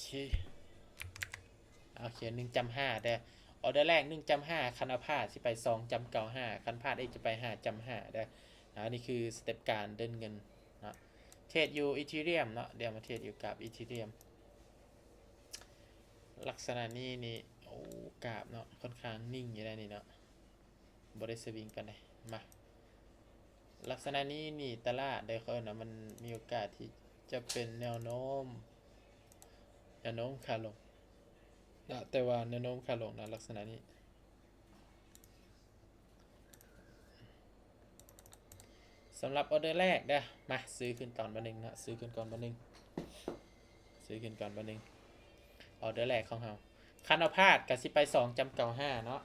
ເຄ ໂອເຄ ໜຶ່ງຈ້ຳຫ້າເດີ. ອໍເດີແລກ ໜຶ່ງຈ້ຳຫ້າ ຄັນວ່າພາດຊິໄປ ສອງຈ້ຳເກົ້າຫ້າ ຄັນພາດອີກຈະໄປ ຫ້າຈ້ຳຫ້າເດີ. ອາ ອັນນີ້ຄືສະເຕັບການເດີນເງິນເນາະ. ເທຣດຢູ່ອີເທີຣຽມເນາະ ດຽວມາເທຣດຢູ່ກາບອີເທີຣຽມ. ລັກສະນະນີ້ນີ້ ໂອ້ ກາບເນາະ ຂ້ອນຂ້າງນິ່ງຢູ່ໄດ໋ນີ້ເນາະ ບໍ່ໄດ້ສະວິງປານໃດ. ມາ ລັກສະນະນີ້ນີ້ ຕະຫຼາດໄດ໋ ເຂົາເອີ້ນວ່າມັນມີໂອກາດທີ່ຈະເປັນແນວໂນ້ມ ແນວໂນ້ມຂາລົງເນາະ ແຕ່ວ່າແນວໂນ້ມຂາລົງນະ ລັກສະນະນີ້. ສຳລັບອໍເດີແລກເດີ ມາ ຊື້ຂຶ້ນກ່ອນບາດໜຶ່ງເນາະ ຊື້ຂຶ້ນກ່ອນບາດໜຶ່ງ ຊື້ຂຶ້ນກ່ອນບາດໜຶ່ງ. ອໍເດີແລກຂອງເຮົາ ຄັນວ່າພາດກະຊິໄປ ສອງຈ້ຳເກົ້າຫ້າເນາະ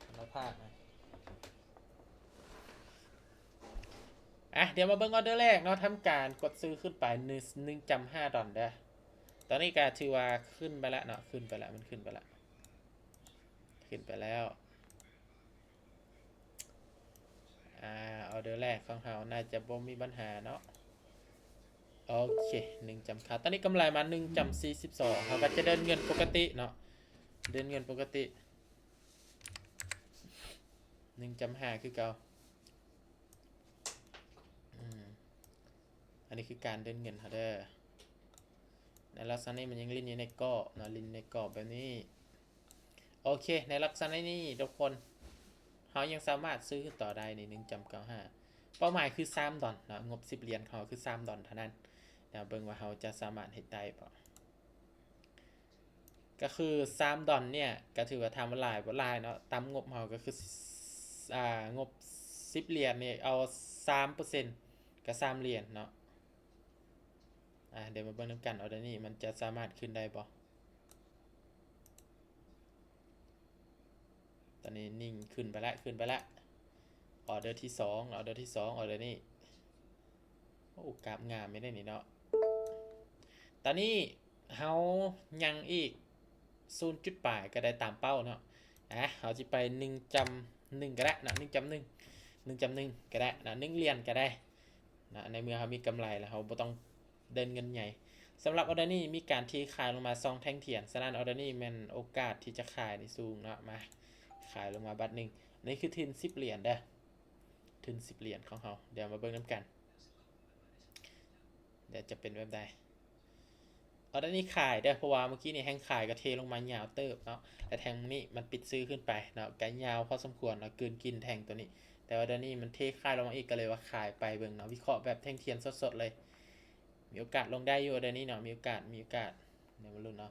ຄັນວ່າພາດນະ. ອາ ດຽວມາເບິ່ງອໍເດີແລກເນາະ ທຳການກົດຊື້ຂຶ້ນໄປ ໜຶ່ງ ໜຶ່ງຈ້ຳຫ້າດອນເດີ. ຕອນນີ້ກະຖືວ່າຂຶ້ນໄປແລ້ວເນາະ ຂຶ້ນໄປແລ້ວ ມັນຂຶ້ນໄປແລ້ວ ຂຶ້ນໄປແລ້ວ. ອາ ອໍເດີແລກຂອງເຮົາໜ້າຈະບໍ່ມີບັນຫາເນາະ. ໂອເຄ ໜຶ່ງຈ້ຳຂາ ຕອນນີ້ກຳໄລມາ ໜຶ່ງຈ້ຳສີ່ສິບສອງ ເຮົາກະຈະເດີນເງິນປົກກະຕິເນາະ ເດີນເງິນປົກກະຕິ ໜຶ່ງຈ້ຳຫ້າຄືເກົ່າ. ອືມ ອັນນີ້ຄືການເດີນເງິນເຮົາເດີ ໃນລັກສະນະນີ້ມັນຍັງຫຼິ້ນຢູ່ໃນກອບເນາະ ຫຼິ້ນໃນກອບແບບນີ້. ໂອເຄ ໃນລັກສະນະນີ້ທຸກຄົນ ເຮົາຍັງສາມາດຊື້ຕໍ່ໄດ້ນີ້ ໜຶ່ງຈ້ຳເກົ້າຫ້າ ເປົ້າໝາຍຄືສາມດອນເນາະ ງົບສິບຫຼຽນຂອງເຮົາຄືສາມດອນເທົ່ານັ້ນ. ດຽວເບິ່ງວ່າເຮົາຈະສາມາດເຮັດໄດ້ບໍ່. ກະຄືສາມດອນເນີ້ຍ ກະຖືວ່າຖາມວ່າຫຼາຍບໍ່ຫຼາຍເນາະ ຕາມງົບເຮົາກະຄື ອາ ງົບສິບຫຼຽນນີ້ ເອົາສາມເປີເຊັນ ກະສາມຫຼຽນເນາະ. ອາ ດຽວມາເບິ່ງນຳກັນ ອໍເດີນີ້ມັນຈະສາມາດຂຶ້ນໄດ້ບໍ່. ຕອນນີ້ນິ່ງຂຶ້ນໄປແລ້ວ ຂຶ້ນໄປແລ້ວ ອໍເດີທີສອງ ອໍເດີທີສອງ ອໍເດີນີ້ ໂອ້ ກາບງາມຢູ່ເດ້ນີ້ເນາະ. ຕອນນີ້ເຮົາຍັງອີກສູນຈຸດປາຍກະໄດ້ຕາມເປົ້າເນາະ. ອາ ເຮົາຊິໄປໜຶ່ງຈ້ຳໜຶ່ງກະໄດ້ເນາະ ໜຶ່ງຈ້ຳໜຶ່ງ ໜຶ່ງຈ້ຳໜຶ່ງກະໄດ້ເນາະ ໜຶ່ງຫຼຽນກະໄດ້ເນາະ ໃນເມື່ອເຮົາມີກຳໄລແລ້ວ ເຮົາບໍ່ຕ້ອງ ເດີນເງິນໃຫຍ່. ສຳລັບອໍເດີນີ້ມີການເທຂາຍລົງມາສອງແທ່ງທຽນ ສະນັ້ນອໍເດີນີ້ແມ່ນໂອກາດທີ່ຈະຂາຍນີ້ສູງເນາະ. ມາ ຂາຍລົງມາບາດໜຶ່ງ ນີ້ຄືທຶນສິບຫຼຽນເດີ ທຶນສິບຫຼຽນຂອງເຮົາ. ດຽວມາເບິ່ງນຳກັນ ດຽວຈະເປັນແບບໃດ. ອໍເດີນີ້ຂາຍເດີ ເພາະວ່າມື້ກີ້ນີ້ແຮງຂາຍກະເທລົງມາຍາວເຕີບເນາະ ແລະແທ່ງນີ້ມັນປິດຊື້ຂຶ້ນໄປເນາະ ກະຍາວພໍສົມຄວນເນາະ ກືນກິນແທ່ງໂຕນີ້. ແຕ່ອໍເດີນີ້ມັນເທຂາຍລົງມາອີກ ກະເລີຍວ່າຂາຍໄປເບິ່ງເນາະ ວິເຄາະແບບແທ່ງທຽນສົດໆເລີຍ. ມີໂອກາດລົງໄດ້ຢູ່ ອໍເດີນີ້ເນາະ ມີໂອກາດ ມີໂອກາດ ດຽວມາລຸ້ນເນາະ.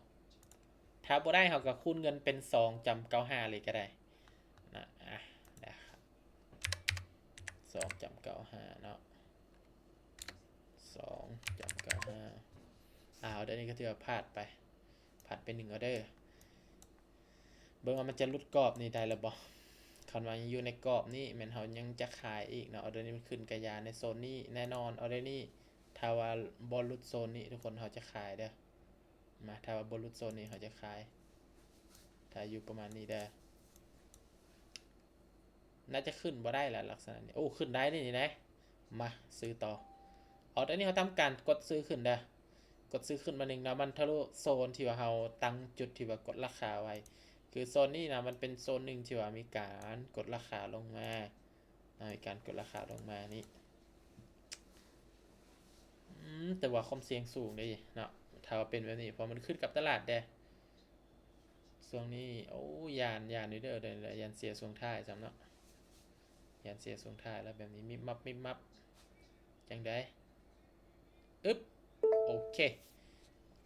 ຖ້າບໍ່ໄດ້ເຮົາກະຄູນເງິນເປັນສອງຈ້ຳເກົ້າຫ້າເລີຍກະໄດ້ນະ. ອາ ສອງຈ້ຳເກົ້າຫ້າເນາະ ສອງຈ້ຳເກົ້າຫ້າ. ອາ ອໍເດີນີ້ກະຖືວ່າພາດໄປ ພາດໄປໜຶ່ງອໍເດີ. ເບິ່ງວ່າມັນຈະຫຼຸດກອບນີ້ໄດ້ຫຼືບໍ່. ຄັນວ່າຍັງຢູ່ໃນກອບນີ້ແມ່ນເຮົາຍັງຈະຂາຍອີກເນາະ. ອໍເດີນີ້ມັນຂຶ້ນກະຢາໃນໂຊນນີ້ແນ່ນອນ. ອໍເດີນີ້ ຖ້າວ່າບໍ່ຫຼຸດໂຊນນີ້ທຸກຄົນ ເຮົາຈະຂາຍເດີ. ມາ ຖ້າວ່າບໍ່ຫຼຸດໂຊນນີ້ເຮົາຈະຂາຍ ຖ້າຢູ່ປະມານນີ້ເດີ. ໜ້າຈະຂຶ້ນບໍ່ໄດ້ລະລັກສະນະນີ້. ໂອ້ ຂຶ້ນໄດ້ນີ້ໄດ໋. ມາ ຊື້ຕໍ່. ອໍເດີນີ້ເຮົາທຳການກົດຊື້ຂຶ້ນເດີ ກົດຊື້ຂຶ້ນມາໜຶ່ງເນາະ. ມັນທະລຸໂຊນທີ່ວ່າເຮົາຕັ້ງຈຸດທີ່ວ່າກົດລາຄາໄວ້ ຄືໂຊນນີ້ນະ ມັນເປັນໂຊນໜຶ່ງທີ່ວ່າມີການກົດລາຄາລົງມາເນາະ ມີການກົດລາຄາລົງມານີ້. ອືມ ແຕ່ວ່າຄວາມສ່ຽງສູງເດ້ເນາະ ຖ້າວ່າເປັນແບບນີ້ ເພາະມັນຂຶ້ນກັບຕະຫຼາດເດ້. ຊ່ວງນີ້ ໂອ້ ຢ້ານ ຢ້ານຢູ່ເດີ ຢ້ານເສຍຊ່ວງທ້າຍຊ້ຳເນາະ ຢ້ານເສຍຊ່ວງທ້າຍແລ້ວ ແບບນີ້ມິບມັບມິບມັບ ຈັ່ງໃດ. ອຶບ ໂອເຄ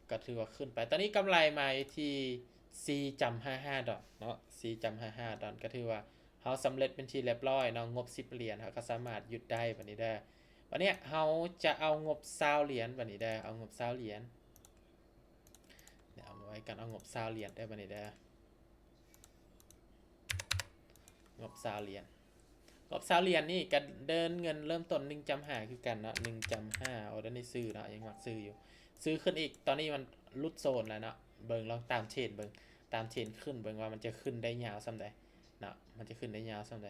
ກະຖືວ່າຂຶ້ນໄປ. ຕອນນີ້ກຳໄລມາຢູ່ທີ່ສີ່ຈ້ຳຫ້າຫ້າດອນເນາະ ສີ່ຈ້ຳຫ້າຫ້າດອນ ກະຖືວ່າເຮົາສຳເລັດເປັນທີ່ລຽບຮ້ອຍເນາະ. ງົບສິບຫຼຽນ ເຮົາກະສາມາດຢຸດໄດ້ບາດນີ້ເດີ. ບາດນີ້ເຮົາຈະເອົາງົບຊາວຫຼຽນບາດນີ້ເດີ ເອົາງົບຊາວຫຼຽນ ດຽວເອົາໄວ້ກ່ອນ ເອົາງົບຊາວຫຼຽນເດີບາດນີ້ເດີ ງົບຊາວຫຼຽນ. ງົບຊາວຫຼຽນນີ້ກະເດີນເງິນເລີ່ມຕົ້ນໜຶ່ງຈ້ຳຫ້າຄືກັນເນາະ ໜຶ່ງຈ້ຳຫ້າ. ອໍເດີນີ້ຊື້ເນາະ ຍັງມັກຊື້ຢູ່ ຊື້ຂຶ້ນອີກ. ຕອນນີ້ມັນຫຼຸດໂຊນແລ້ວເນາະ ເບິ່ງລອງຕາມເທຣນເບິ່ງ ຕາມເທຣນຂຶ້ນເບິ່ງວ່າມັນຈະຂຶ້ນໄດ້ຍາວສ່ຳໃດເນາະ ມັນຈະຂຶ້ນໄດ້ຍາວສ່ຳໃດ.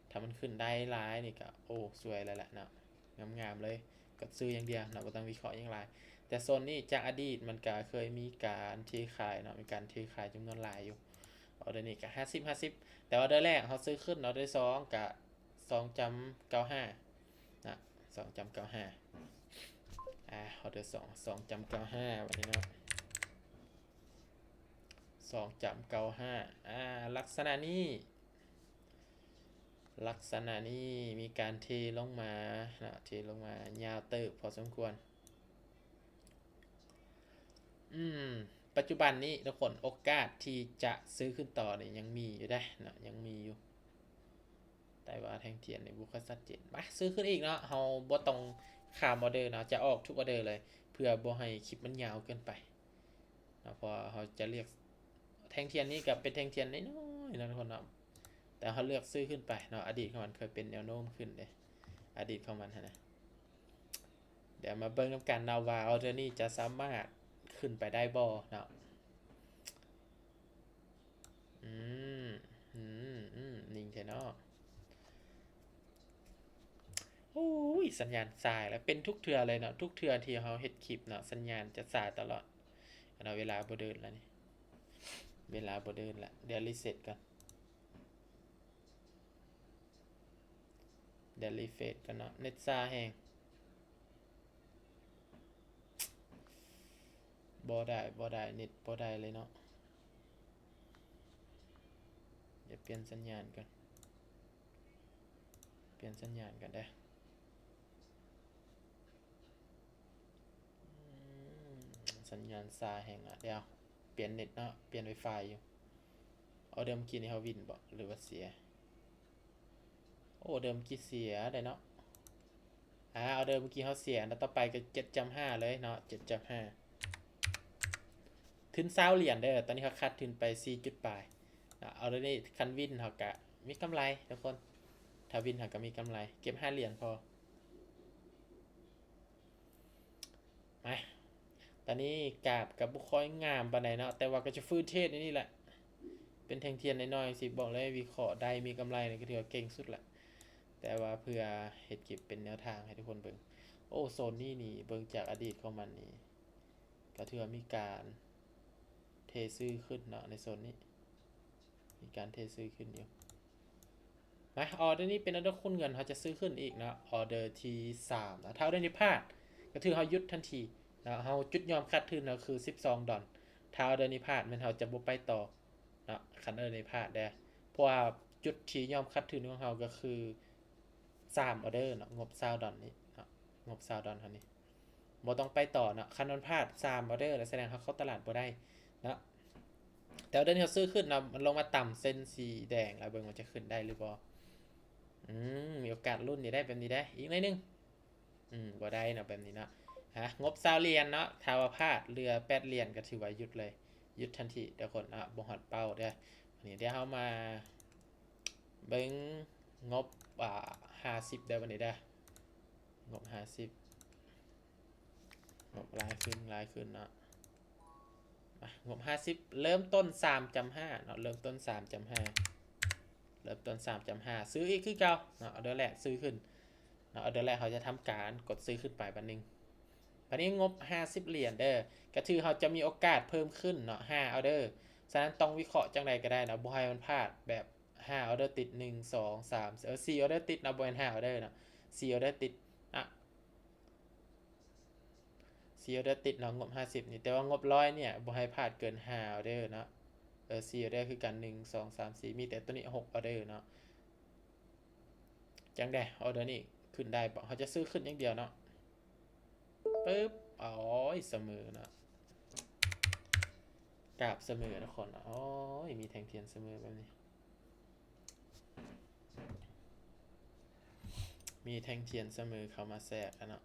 ຖ້າມັນຂຶ້ນໄດ້ຫຼາຍນີ້ກະ ໂອ້ ສວຍແລ້ວແຫຼະເນາະ ງາມໆເລີຍ. ກໍຊື້ຢ່າງດຽວເນາະ ບໍ່ຕ້ອງວິເຄາະຫຍັງຫຼາຍ. ແຕ່ໂຊນນີ້ຈາກອະດີດມັນກໍເຄີຍມີການເທຂາຍເນາະ ມີການເທຂາຍຈຳນວນຫຼາຍຢູ່. ອໍເດີນີ້ກໍຫ້າສິບ ຫ້າສິບ ແຕ່ອໍເດີແລກເຮົາຊື້ຂຶ້ນ ອໍເດີສອງກໍສອງຈຸດເກົ້າຫ້ານະ ສອງຈຸດເກົ້າຫ້າ ອາ ອໍເດີສອງ ສອງຈຸດເກົ້າຫ້າ ບັດນີ້ເນາະ ສອງຈຸດເກົ້າຫ້າ ອາ ລັກສະນະນີ້ ລັກສະນະນີ້ມີການເທລົງມາເນາະ ເທລົງມາຍາວເຕີບພໍສົມຄວນ. ອືມ ປັດຈຸບັນນີ້ທຸກຄົນ ໂອກາດທີ່ຈະຊື້ຂຶ້ນຕໍ່ນີ້ຍັງມີຢູ່ເດ້ເນາະ ຍັງມີຢູ່ ແຕ່ວ່າແທ່ງທຽນນີ້ບໍ່ຄ່ອຍຊັດເຈນ. ມາ ຊື້ຂຶ້ນອີກເນາະ ເຮົາບໍ່ຕ້ອງຂ້າມອໍເດີເນາະ ຈະອອກທຸກອໍເດີເລີຍ ເພື່ອບໍ່ໃຫ້ຄລິບມັນຍາວເກີນໄປເນາະ ເພາະວ່າເຮົາຈະເລືອກ ແທ່ງທຽນນີ້ກໍເປັນແທ່ງທຽນນ້ອຍໆເນາະທຸກຄົນເນາະ ແຕ່ເຮົາເລືອກຊື້ຂຶ້ນໄປເນາະ ອະດີດຂອງມັນເຄີຍເປັນແນວໂນ້ມຂຶ້ນເດ້ ອະດີດຂອງມັນຫັ້ນນະ. ດຽວມາເບິ່ງນຳກັນເນາະວ່າອໍເດີນີ້ຈະສາມາດຂຶ້ນໄປໄດ້ບໍ່ເນາະ. ອືມ ອືມ ອືມ ນິ່ງແທ້ເນາະ. ໂອ້ຍ ສັນຍານຊ້າແລ້ວ ເປັນທຸກເທື່ອເລີຍເນາະ ທຸກເທື່ອທີ່ເຮົາເຮັດຄລິບເນາະ ສັນຍານຈະຊ້າຕະຫຼອດເນາະ. ເວລາບໍ່ເດີນແລ້ວນີ້ ເວລາບໍ່ເດີນແລ້ວ ດຽວຣີເຊັດກ່ອນ. ດຽວຣີເຟຣຊກ່ອນເນາະ ເນັດຊ້າແຮງ. ບໍ່ໄດ້ ບໍ່ໄດ້ ເນັດບໍ່ໄດ້ເລີຍເນາະ. ດຽວປ່ຽນສັນຍານກ່ອນ ປ່ຽນສັນຍານກ່ອນເດີ້. ອືມ ສັນຍານຊ້າແຮງລະ ດຽວປ່ຽນເນັດເນາະ ປ່ຽນໄວຟາຍຢູ່. ອໍເດີມື້ກີ້ນີ້ເຮົາວິນບໍ່ ຫຼືວ່າເສຍ? ໂອ້ ອໍເດີມື້ກີ້ເສຍໄດ໋ເນາະ. ອາ ອໍເດີມື້ກີ້ເຮົາເສຍເນາະ ຕໍ່ໄປກໍເຈັດຈຸດຫ້າເລີຍເນາະ ເຈັດຈຸດຫ້າ ທຶນຊາວຫຼຽນເດີ້. ຕອນນີ້ເຮົາຂາດທຶນໄປສີ່ຈຸດປາຍເນາະ. ອໍເດີນີ້ຄັນວິນເຮົາກະມີກຳໄລທຸກຄົນ ຖ້າວິນເຮົາກະມີກຳໄລ ເກັບຫ້າຫຼຽນພໍ. ມາ ຕອນນີ້ກາບກໍບໍ່ຄ່ອຍງາມປານໃດເນາະ ແຕ່ວ່າກໍຈະຟື້ນເທຣດໃນນີ້ແຫຼະ ເປັນແທ່ງທຽນນ້ອຍໆ ຊິບອກເລີຍ ວິເຄາະໄດ້ ມີກຳໄລນີ້ກໍຖືວ່າເກັ່ງສຸດລະ. ແຕ່ວ່າເພື່ອເຮັດຄລິບເປັນແນວທາງໃຫ້ທຸກຄົນເບິ່ງ. ໂອ້ ໂຊນນີ້ນີ້ ເບິ່ງຈາກອະດີດຂອງມັນນີ້ ກໍຖືວ່າມີການເທຊື້ຂຶ້ນເນາະ ໃນໂຊນນີ້ ມີການເທຊື້ຂຶ້ນຢູ່. ມາ ອໍເດີນີ້ເປັນອໍເດີຄູນເງິນ ເຮົາຈະຊື້ຂຶ້ນອີກເນາະ ອໍເດີທີສາມເນາະ. ຖ້າອໍເດີນີ້ພາດ ກໍຖືເຮົາຢຸດທັນທີເນາະ ເຮົາຈຸດຍອມຂາດທຶນກໍຄືສິບສອງດອນ. ຖ້າອໍເດີນີ້ພາດ ແມ່ນເຮົາຈະບໍ່ໄປຕໍ່ເນາະ ຄັນອໍເດີນີ້ພາດເດີ້ ເພາະວ່າຈຸດທີ່ຍອມຂາດທຶນຂອງເຮົາກໍຄືສາມອໍເດີເນາະ ງົບຊາວດອນນີ້ເນາະ ງົບຊາວດອນເຮົານີ້. ບໍ່ຕ້ອງໄປຕໍ່ເນາະ ຄັນມັນພາດສາມອໍເດີແລ້ວ ສະແດງເຮົາເຂົ້າຕະຫຼາດບໍ່ໄດ້ເນາະ. ແຕ່ອໍເດີນີ້ເຮົາຊື້ຂຶ້ນເນາະ ມັນລົງມາຕຳເສັ້ນສີແດງ ລະເບິ່ງວ່າຈະຂຶ້ນໄດ້ຫຼືບໍ່. ອືມ ມີໂອກາດລຸ້ນຢູ່ໄດ໋ ແບບນີ້ໄດ໋ ອີກໜ້ອຍໜຶ່ງ. ອືມ ບໍ່ໄດ້ເນາະ ແບບນີ້ເນາະ. ຮະ ງົບຊາວຫຼຽນເນາະ ຖ້າວ່າພາດເຫຼືອແປດຫຼຽນກໍຖືວ່າຢຸດເລີຍ ຢຸດທັນທີເດີ້ຄົນເນາະ ບໍ່ຮອດເປົ້າເດີ້. ບາດນີ້ດຽວເຮົາມາເບິ່ງງົບ ອ່າ ຫ້າສິບເດີ້ ບາດນີ້ເດີ້ ງົບຫ້າສິບ ງົບຫຼາຍຂຶ້ນ ຫຼາຍຂຶ້ນເນາະ. ມາ ງົບຫ້າສິບ ເລີ່ມຕົ້ນສາມຈຸດຫ້າເນາະ ເລີ່ມຕົ້ນສາມຈຸດຫ້າ ເລີ່ມຕົ້ນສາມຈຸດຫ້າ ຊື້ອີກຄືເກົ່າເນາະ. ອໍເດີແລກຊື້ຂຶ້ນເນາະ ອໍເດີແລກເຮົາຈະທຳການກົດຊື້ຂຶ້ນໄປບາດໜຶ່ງ. ບາດນີ້ງົບຫ້າສິບຫຼຽນເດີ້ ກະຖືເຮົາຈະມີໂອກາດເພີ່ມຂຶ້ນເນາະ ຫ້າອໍເດີ. ສະນັ້ນຕ້ອງວິເຄາະຈັ່ງໃດກໍໄດ້ເນາະ ບໍ່ໃຫ້ມັນພາດແບບຫ້າອໍເດີຕິດ ໜຶ່ງ ສອງ ສາມ ເອີ ສີ່ອໍເດີຕິດເນາະ ບໍ່ແມ່ນຫ້າອໍເດີເນາະ ສີ່ອໍເດີຕິດເນາະ. ສີ່ອໍເດີຕິດເນາະ ງົບຫ້າສິບນີ້ ແຕ່ວ່າງົບຮ້ອຍນີ້ບໍ່ໃຫ້ພາດເກີນຫ້າອໍເດີເນາະ. ເອີ ສີ່ອໍເດີຄືກັນ ໜຶ່ງ ສອງ ສາມ ສີ່ ມີແຕ່ໂຕນີ້ຫົກອໍເດີເນາະ. ຈັ່ງໃດ ອໍເດີນີ້ຂຶ້ນໄດ້ບໍ່? ເຮົາຈະຊື້ຂຶ້ນຢ່າງດຽວເນາະ. ປຶບ ໂອ້ຍ ສະເໝີເນາະ ກາບສະເໝີນະຄົນ. ໂອ້ຍ ມີແທ່ງທຽນສະເໝີແບບນີ້ ມີແທ່ງທຽນສະເໝີເຂົ້າມາແຊກແລ້ວເນາະ.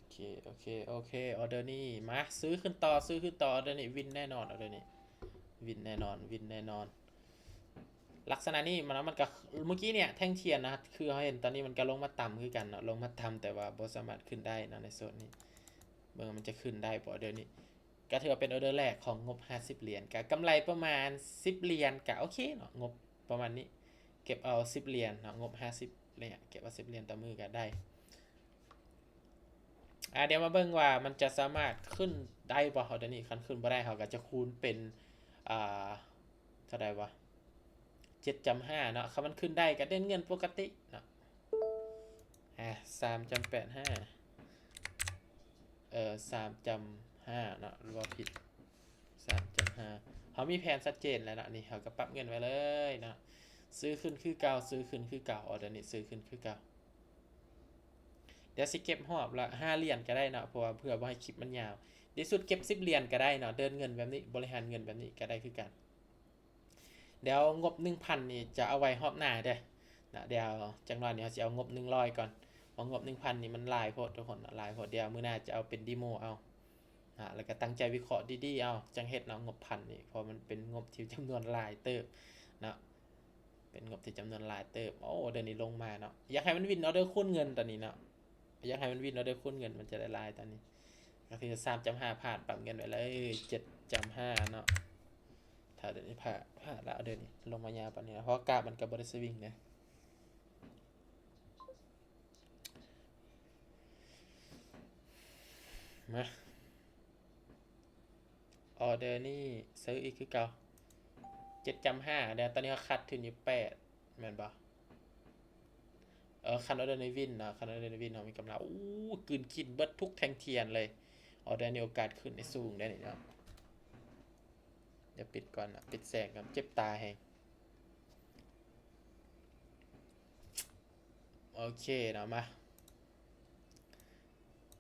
ໂອເຄ ໂອເຄ ໂອເຄ ອໍເດີນີ້ ມາ ຊື້ຂຶ້ນຕໍ່ ຊື້ຂຶ້ນຕໍ່. ອໍເດີນີ້ວິນແນ່ນອນ ອໍເດີນີ້ວິນແນ່ນອນ ວິນແນ່ນອນ. ລັກສະນະນີ້ມັນ ມັນກະ ເມື່ອກີ້ເນີ້ຍແທ່ງທຽນນະ ຄືເຮົາເຫັນຕອນນີ້ມັນກະລົງມາຕ່ຳຄືກັນເນາະ ລົງມາຕ່ຳ ແຕ່ວ່າບໍ່ສາມາດຂຶ້ນໄດ້ເນາະ ໃນໂຊນນີ້. ເບິ່ງວ່າມັນຈະຂຶ້ນໄດ້ບໍ່ ອໍເດີນີ້. ກະຖືວ່າເປັນອໍເດີແລກຂອງງົບຫ້າສິບຫຼຽນ ກະກຳໄລປະມານສິບຫຼຽນ ກະໂອເຄເນາະ ງົບປະມານນີ້ ເກັບເອົາສິບຫຼຽນເນາະ, ງົບຫ້າສິບຫຼຽນ ເກັບເອົາສິບຫຼຽນຕໍ່ມື້ກໍໄດ້. ອາ ດຽວມາເບິ່ງວ່າມັນຈະສາມາດຂຶ້ນໄດ້ບໍ່ ອໍເດີນີ້. ຄັນຂຶ້ນບໍ່ໄດ້ ເຮົາກໍຈະຄູນເປັນ ອາ ເທົ່າໃດວະ ເຈັດຈຸດຫ້າເນາະ. ຄັນມັນຂຶ້ນໄດ້ກໍເດີນເງິນປົກກະຕິເນາະ. ອາ ສາມຈຸດແປດຫ້າ ເອີ ສາມຈຸດຫ້າເນາະ ຫຼືວ່າຜິດ ສາມຈຸດຫ້າ. ເຮົາມີແຜນຊັດເຈນແລ້ວເນາະ, ນີ້ເຮົາກໍປັບເງິນໄວ້ເລີຍເນາະ. ຊື້ຂຶ້ນຄືເກົ່າ ຊື້ຂຶ້ນຄືເກົ່າ, ອໍເດີນີ້ຊື້ຂຶ້ນຄືເກົ່າ. ດຽວຊິເກັບຮອບລະຫ້າຫຼຽນກໍໄດ້ເນາະ ເພາະວ່າເພື່ອບໍ່ໃຫ້ຄລິບມັນຍາວ. ດີສຸດເກັບສິບຫຼຽນກໍໄດ້ເນາະ, ເດີນເງິນແບບນີ້ ບໍລິຫານເງິນແບບນີ້ກໍໄດ້ຄືກັນ. ດຽວງົບໜຶ່ງພັນນີ້ຈະເອົາໄວ້ຮອບໜ້າເດີ້ນະ. ດຽວຈັກໜ້ອຍນີ້ເຮົາຊິເອົາງົບໜຶ່ງຮ້ອຍກ່ອນ, ເພາະງົບໜຶ່ງພັນນີ້ມັນຫຼາຍໂພດທຸກຄົນເນາະ, ຫຼາຍໂພດ. ດຽວມື້ໜ້າຈະເອົາເປັນເດໂມເອົານະ, ແລ້ວກໍຕັ້ງໃຈວິເຄາະດີໆເອົາ ຈັ່ງເຮັດເນາະ ງົບພັນນີ້, ເພາະມັນເປັນງົບທີ່ຈຳນວນຫຼາຍເຕີບເນາະ. ເປັນງົບທີ່ຈຳນວນຫຼາຍເຕີບ. ໂອ້ ດຽວນີ້ລົງມາເນາະ, ຢາກໃຫ້ມັນວິນອໍເດີຄູນເງິນຕອນນີ້ເນາະ, ຢາກໃຫ້ມັນວິນອໍເດີຄູນເງິນ ມັນຈະໄດ້ຫຼາຍຕອນນີ້. ກໍຄືສາມຈຸດຫ້າຜ່ານ ປັບເງິນໄວ້ເລີຍ ເຈັດຈຸດຫ້າເນາະ. ຖ້າດຽວນີ້ຜ່ານ ຜ່ານແລ້ວ ດຽວນີ້ລົງມາຍາວປານນີ້ນະ, ເພາະວ່າກາບມັນກໍບໍ່ໄດ້ສະວິງເດ້. ມາ ອໍເດີນີ້ຊື້ອີກຄືເກົ່າ ເຈັດຈຸດຫ້າເດີ. ຕອນນີ້ເຮົາຂາດທຶນຢູ່ແປດ ແມ່ນບໍ່? ເອີ ຄັນອໍເດີນີ້ວິນເນາະ, ຄັນອໍເດີນີ້ວິນ ເຮົາມີກຳລັງ ໂອ້ ກືນກິນເບິດທຸກແທ່ງທຽນເລີຍ. ອໍເດີນີ້ໂອກາດຂຶ້ນໄດ້ສູງເດ້ນີ້ເນາະ. ດຽວປິດກ່ອນນະ, ປິດແສງກ່ອນ, ເຈັບຕາແຮງ. ໂອເຄເນາະ, ມາ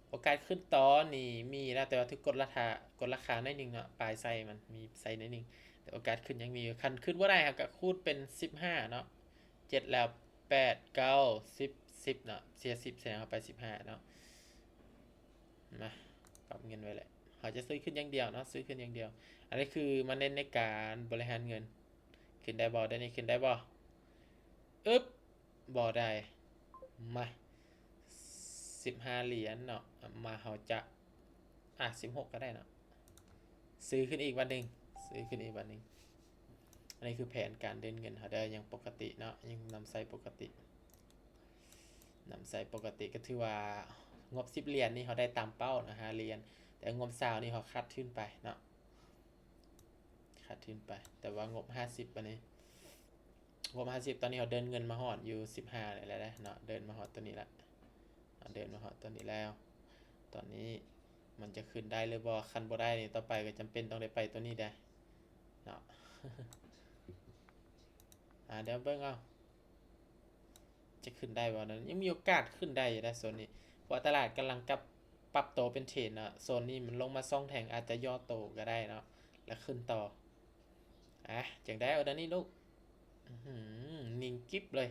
ໂອກາດຂຶ້ນຕໍ່ນີ້ມີນະ, ແຕ່ວ່າຖືກກົດລາຄາ ກົດລາຄາໜ້ອຍໜຶ່ງເນາະ, ປາຍໄຊມັນມີໄຊໜ້ອຍໜຶ່ງ, ແຕ່ໂອກາດຂຶ້ນຍັງມີຢູ່. ຄັນຂຶ້ນບໍ່ໄດ້ ເຮົາກໍຄູນເປັນສິບຫ້າເນາະ, ເຈັດແລ້ວ ແປດ ເກົ້າ ສິບ ສິບເນາະ, ເສຍສິບ ສະແດງເຮົາໄປສິບຫ້າເນາະ. ມາ ປັບເງິນໄວ້ແຫຼະ, ເຮົາຈະຊື້ຂຶ້ນຢ່າງດຽວເນາະ, ຊື້ຂຶ້ນຢ່າງດຽວ. ອັນນີ້ຄືມາເນັ້ນໃນການບໍລິຫານເງິນ. ຂຶ້ນໄດ້ບໍ່? ດຽວນີ້ຂຶ້ນໄດ້ບໍ່? ອຶບ ບໍ່ໄດ້. ມາ ສິບຫ້າຫຼຽນເນາະ, ມາ ເຮົາຈະ ອາ ສິບຫົກກໍໄດ້ເນາະ. ຊື້ຂຶ້ນອີກບາດໜຶ່ງ, ຊື້ຂຶ້ນອີກບາດໜຶ່ງ. ອັນນີ້ຄືແຜນການເດີນເງິນເຮົາເດີ, ຍັງປົກກະຕິເນາະ, ຍັງນຳໃຊ້ປົກກະຕິ, ນຳໃຊ້ປົກກະຕິ. ກໍຖືວ່າງົບສິບຫຼຽນນີ້ເຮົາໄດ້ຕາມເປົ້າເນາະ, ຫ້າຫຼຽນ, ແຕ່ງົບຊາວນີ້ເຮົາຂາດທຶນໄປເນາະ, ຂາດທຶນໄປ. ແຕ່ວ່າງົບຫ້າສິບ ອັນນີ້ ງົບຫ້າສິບ ຕອນນີ້ເຮົາເດີນເງິນມາຮອດຢູ່ສິບຫ້ານີ້ແລ້ວເນາະ, ເດີນມາຮອດຕົວນີ້ລະເນາະ, ເດີນມາຮອດຕົວນີ້ແລ້ວ. ຕອນນີ້ມັນຈະຂຶ້ນໄດ້ຫຼືບໍ່? ຄັນບໍ່ໄດ້ນີ້ ຕໍ່ໄປກໍຈຳເປັນຕ້ອງໄດ້ໄປຕົວນີ້ແດ່ເນາະ. ອາ ດຽວເບິ່ງເອົາ ຈະຂຶ້ນໄດ້ບໍ່ນັ້ນ, ຍັງມີໂອກາດຂຶ້ນໄດ້ຢູ່ນະໂຊນນີ້, ເພາະວ່າຕະຫຼາດກຳລັງກັບປັບໂຕເປັນເທຣນເນາະ. ໂຊນນີ້ມັນລົງມາສອງແທ່ງ ອາດຈະຫຍໍ້ໂຕກໍໄດ້ເນາະ ແລ້ວຂຶ້ນຕໍ່. ອາ ຈັ່ງໃດອໍເດີນີ້ລູກ? ອື້ຫື ນິ່ງກິບເລີຍ.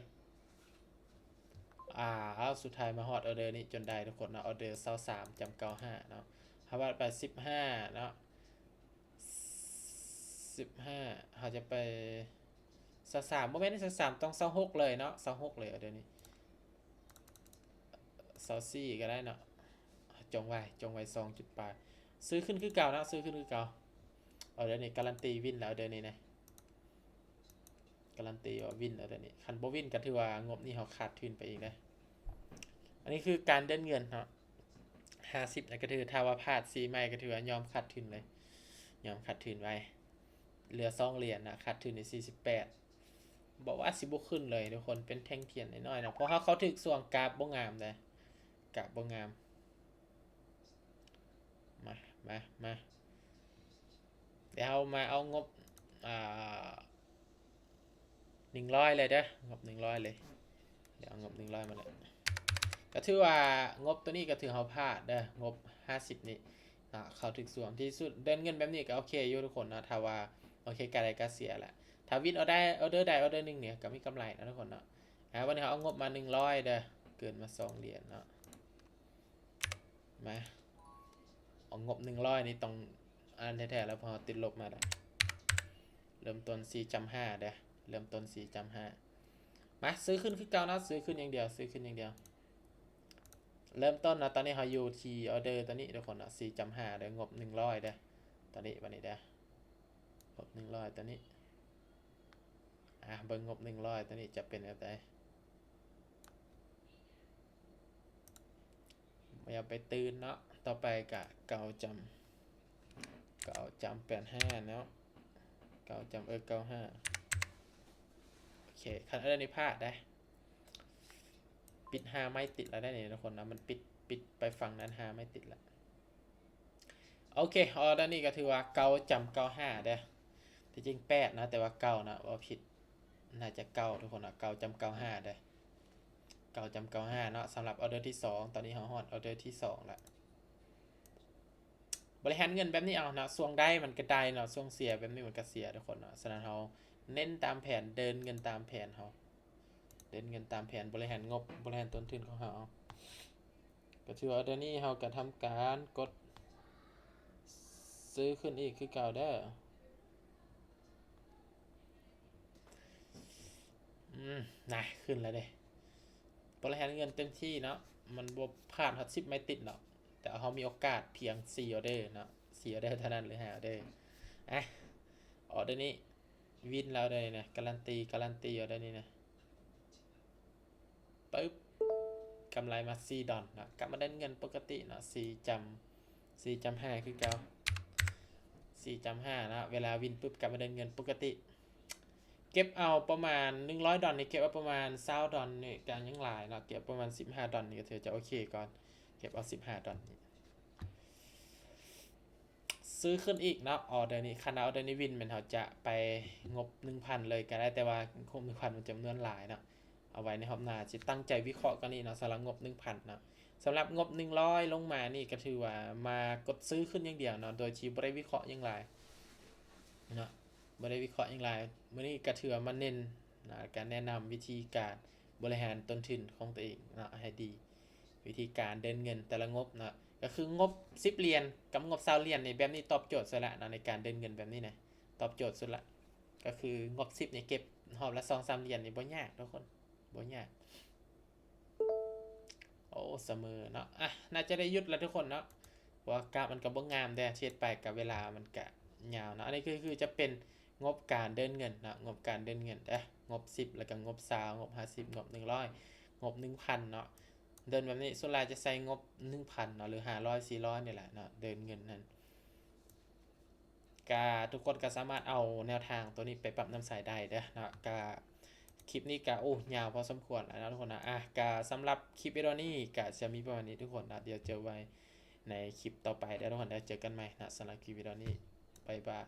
ອາ ເອົາ ສຸດທ້າຍມາຮອດອໍເດີນີ້ຈົນໄດ້ທຸກຄົນເນາະ, ອໍເດີ ຊາວສາມຈຸດເກົ້າຫ້າເນາະ, ເຮົາວັດໄປ ສິບຫ້າເນາະ, ສິບຫ້າ ເຮົາຈະໄປ ຊາວສາມ ບໍ່ແມ່ນ ຊາວສາມ ຕ້ອງ ຊາວຫົກເລີຍເນາະ, ຊາວຫົກເລີຍອໍເດີນີ້, ຊາວສີ່ກໍໄດ້ເນາະ. ຈົ່ງໄວ້ ຈົ່ງໄວ້ ສອງຈຸດປາຍ. ຊື້ຂຶ້ນຄືເກົ່າເນາະ, ຊື້ຂຶ້ນຄືເກົ່າ. ອໍເດີນີ້ກາຣັນຕີວິນແລ້ວ ອໍເດີນີ້ນະ, ກາຣັນຕີວ່າວິນແລ້ວ ອໍເດີນີ້. ຄັນບໍ່ວິນກໍຖືວ່າງົບນີ້ເຮົາຂາດທຶນໄປອີກເດ້. ອັນນີ້ຄືການເດີນເງິນເນາະ, ຫ້າສິບ ແລ້ວກໍຖື ຖ້າວ່າພາດ ສີ່ ໄມ້ ກໍຖືວ່າຍອມຂາດທຶນເລີຍ, ຍອມຂາດທຶນໄວ້. ເຫຼືອສອງຫຼຽນນະ, ຂາດທຶນໄດ້ ສີ່ສິບແປດ. ບອກວ່າຊິບໍ່ຂຶ້ນເລີຍທຸກຄົນ, ເປັນແທ່ງທຽນນ້ອຍໆເນາະ, ເພາະເຮົາເຂົ້າຖືກຊ່ວງກາບບໍ່ງາມເດ້, ກາບບໍ່ງາມ. ມາ ມາ ມາ ດຽວເຮົາມາເອົາງົບ ອ່າ ໜຶ່ງຮ້ອຍເລີຍເດີ, ງົບໜຶ່ງຮ້ອຍເລີຍ. ດຽວເອົາງົບໜຶ່ງຮ້ອຍມາເລີຍ. ກໍຖືວ່າງົບໂຕນີ້ກໍຖືເຮົາພາດເດີ, ງົບຫ້າສິບນີ້ເນາະ, ເຂົ້າຖືກຊ່ວງທີ່ສຸດ. ເດີນເງິນແບບນີ້ກໍໂອເຄຢູ່ທຸກຄົນເນາະ, ຖ້າວ່າໂອເຄ ກະໄດ້ກະເສຍແຫຼະ. ຖ້າວິນອໍເດີ ອໍເດີໃດອໍເດີໜຶ່ງນີ້ກໍມີກຳໄລເນາະທຸກຄົນເນາະ. ອາ ວັນນີ້ເຮົາເອົາງົບມາໜຶ່ງຮ້ອຍເດີ, ເກີນມາສອງຫຼຽນເນາະ. ມາ ເອົາງົບໜຶ່ງຮ້ອຍນີ້ຕ້ອງອັນນັ້ນແທ້ໆແລ້ວ, ເພາະເຮົາຕິດລົບມາແລ້ວ. ເລີ່ມຕົ້ນ ສີ່ຈຸດຫ້າເດີ, ເລີ່ມຕົ້ນ ສີ່ຈຸດຫ້າ. ມາ ຊື້ຂຶ້ນຄືເກົ່າເນາະ, ຊື້ຂຶ້ນຢ່າງດຽວ ຊື້ຂຶ້ນຢ່າງດຽວ. ເລີ່ມຕົ້ນເນາະ, ຕອນນີ້ເຮົາຢູ່ທີ່ອໍເດີຕົວນີ້ທຸກຄົນເນາະ, ສີ່ຈຸດຫ້າເດີ, ງົບໜຶ່ງຮ້ອຍເດີ ຕົວນີ້, ບັດນີ້ເດີ, ງົບໜຶ່ງຮ້ອຍຕົວນີ້. ອ່ະ ເບິ່ງງົບໜຶ່ງຮ້ອຍ ຕົວນີ້ຈະເປັນແບບໃດ. ບໍ່ຢາກໄປຕື່ນເນາະ. ຕໍ່ໄປກະເກົ້າຈຳ ເກົ້າຈຳແປດຫ້າເນາະ ເກົ້າຈຳ ເອີ ເກົ້າຫ້າ. ໂອເຄ ຄັນເອີນີ້ພາດໄດ໋ ປິດຫ້າໄມ້ຕິດແລ້ວໄດ໋ນີ້ທຸກຄົນນະ ມັນປິດ ປິດໄປຝັ່ງນັ້ນຫ້າໄມ້ຕິດແລ້ວ. ໂອເຄ ອໍເດີນີ້ກໍຖືວ່າເກົ້າຈຳເກົ້າຫ້າເດີ ທີ່ຈິງແປດນະ ແຕ່ວ່າເກົ້ານະ ເວົ້າຜິດ ໜ້າຈະເກົ້າທຸກຄົນນະ ເກົ້າຈຳເກົ້າຫ້າເດີ ເກົ້າຈຳເກົ້າຫ້າເນາະ. ສຳລັບອໍເດີທີສອງ ຕອນນີ້ເຮົາຮອດອໍເດີທີສອງລະ. ບໍລິຫານເງິນແບບນີ້ເອົາເນາະ ຊ່ວງໄດ້ມັນກໍໄດ້ເນາະ ຊ່ວງເສຍແບບນີ້ມັນກໍເສຍທຸກຄົນເນາະ. ສະນັ້ນເຮົາເນັ້ນຕາມແຜນ ເດີນເງິນຕາມແຜນເຮົາ ເດີນເງິນຕາມແຜນ ບໍລິຫານງົບ ບໍລິຫານຕົ້ນທຶນຂອງເຮົາເອົາ. ກໍຖືວ່າເດືອນນີ້ເຮົາກໍທຳການກົດຊື້ຂຶ້ນອີກຄືເກົ່າເດີ. ອືມ ນະ ຂຶ້ນແລ້ວເດ້ ບໍລິຫານເງິນເຕັມທີ່ເນາະ ມັນບໍ່ຜ່ານຮອດສິບໄມ້ຕິດດອກ ແຕ່ເຮົາມີໂອກາດພຽງສີ່ອໍເດີເນາະ ສີ່ອໍເດີເທົ່ານັ້ນ ຫຼື ຫ້າອໍເດີ. ອ່ະ ອໍເດີນີ້ວິນແລ້ວເດີນະ ກາລັນຕີ ກາລັນຕີອໍເດີນີ້ນະ. ປຶບ ກຳໄລມາສີ່ດອນເນາະ ກັບມາເດີນເງິນປົກກະຕິເນາະ ສີ່ຈຳ ສີ່ຈຳຫ້າຄືເກົ່າ ສີ່ຈຳຫ້າເນາະ. ເວລາວິນປຶບ ກັບມາເດີນເງິນປົກກະຕິ ເກັບເອົາປະມານໜຶ່ງຮ້ອຍດອນນີ້ ເກັບເອົາປະມານຊາວດອນນີ້ກໍຍັງຫຼາຍເນາະ ເກັບປະມານສິບຫ້າດອນນີ້ກໍຖືວ່າຈະໂອເຄກ່ອນ ເກັບເອົາສິບຫ້າດອນນີ້. ຊື້ຂຶ້ນອີກເນາະ ອໍເດີນີ້ ຄັນວ່າອໍເດີນີ້ວິນແມ່ນເຮົາຈະໄປງົບໜຶ່ງພັນເລີຍກໍໄດ້ ແຕ່ວ່າງົບໜຶ່ງພັນມັນຈຳນວນຫຼາຍເນາະ ເອົາໄວ້ໃນຮອບໜ້າ ຊິຕັ້ງໃຈວິເຄາະກ່ອນນີ້ເນາະ ສຳລັບງົບໜຶ່ງພັນເນາະ. ສຳລັບງົບໜຶ່ງຮ້ອຍລົງມານີ້ກໍຖືວ່າມາກົດຊື້ຂຶ້ນຢ່າງດຽວເນາະ ໂດຍທີ່ບໍ່ໄດ້ວິເຄາະຫຍັງຫຼາຍເນາະ ບໍ່ໄດ້ວິເຄາະຫຍັງຫຼາຍ. ມື້ນີ້ກໍຖືວ່າມາເນັ້ນນະ ການແນະນຳວິທີການບໍລິຫານຕົ້ນທຶນຂອງຕົວເອງເນາະໃຫ້ດີ ວິທີການເດີນເງິນແຕ່ລະງົບເນາະ ກໍຄືງົບສິບຫຼຽນກັບງົບຊາວຫຼຽນນີ້ ແບບນີ້ຕອບໂຈດສຸດລະເນາະ ໃນການເດີນເງິນແບບນີ້ນະ ຕອບໂຈດສຸດລະ. ກໍຄືງົບສິບນີ້ເກັບຮອບລະສອງສາມຫຼຽນນີ້ບໍ່ຍາກທຸກຄົນ ບໍ່ຍາກ. ໂອ້ ສະເໝີເນາະ. ອ່ະ ໜ້າຈະໄດ້ຢຸດລະທຸກຄົນເນາະ ເພາະວ່າກາຟມັນກໍບໍ່ງາມເດ້ ເຮັດໄປກໍເວລາມັນກໍຍາວເນາະ. ອັນນີ້ຄື ຄືຈະເປັນງົບການເດີນເງິນເນາະ ງົບການເດີນເງິນເດີ ງົບສິບ ແລ້ວກໍງົບຊາວ ງົບຫ້າສິບ ງົບໜຶ່ງຮ້ອຍ ງົບໜຶ່ງພັນເນາະ. ເດີນແບບນີ້ ສ່ວນຫຼາຍຈະໃຊ້ງົບໜຶ່ງພັນເນາະ ຫຼື ຫ້າຮ້ອຍ ສີ່ຮ້ອຍນີ້ແຫຼະເນາະ ເດີນເງິນນັ້ນ. ກະ ທຸກຄົນກະສາມາດເອົາແນວທາງໂຕນີ້ໄປປັບນຳໃຊ້ໄດ້ເດີເນາະ. ກະ ຄລິບນີ້ກະ ໂອ້ ຍາວພໍສົມຄວນແລ້ວເນາະທຸກຄົນເນາະ. ອ່ະ ກະ ສຳລັບຄລິບວິດີໂອນີ້ກະຈະມີປະມານນີ້ທຸກຄົນເນາະ. ດຽວເຈີໄວ້ໃນຄລິບຕໍ່ໄປເດີທຸກຄົນເດີ. ເຈີກັນໃໝ່ເນາະ ສຳລັບຄລິບວິດີໂອນີ້ ບາຍບາຍ.